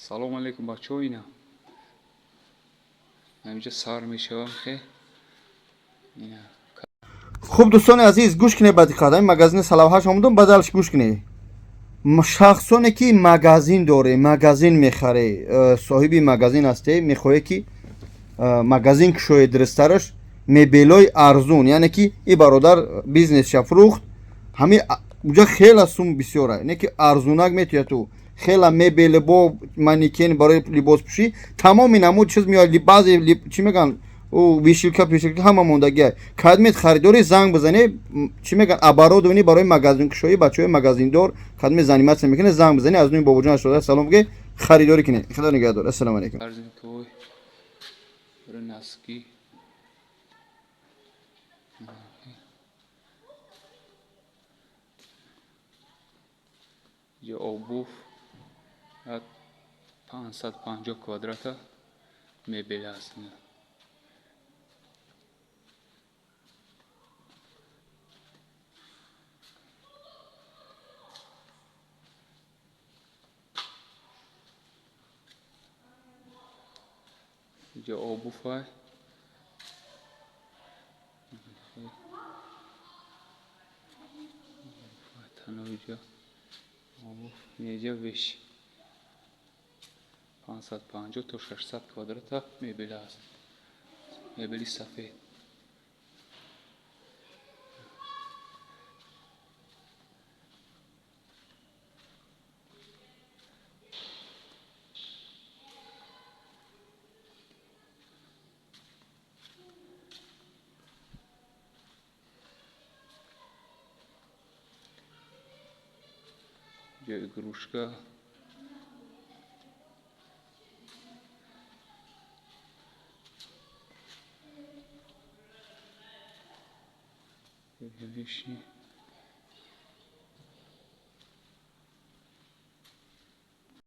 Салом алейкум, бачаҳо, ина ҳаминҷа сар мешавам хе. Ина. Хуб, дӯстони азиз, гӯш кунед ба диққат. Ҳамин магазини Салавҳаш омадум, бадалш гӯш кунед. Шахсоне ки магазин доре, магазин мехаре, соҳиби магазин ҳасте, мехоҳе ки магазин кушоед, дурусттараш мебелои арзун, яъне ки и бародар бизнесша фурӯхт, ҳами уҷа хела сум бисёра, не ки арзунак метояд ту хела мебел бо манекен барои либоспӯшӣ, тамоми намуд чиз меояд, баъзе чӣ мегӯянд, ӯ вешалка, пешалка ҳама мондагия. Кадмед харидорӣ занг бизане, чӣ мегӯянд, оборудование барои магазинкушоӣ, бачаҳои магазиндор кадме заниматься мекунед, занг бизане, аз нуи Бобоҷон ашода салом бигӯед, харидорӣ кунед. Худо нигаҳдор, ассалому алайкум. Корзинкаҳои барои носки. Ҷо обувь як 550 квадрата мебел аст. Ҷо обувь таноиҷа обувь неҷа веш 550 то 600 квадрата мебел аст. Мебели сафед. Ҷо игрушка. Вещи.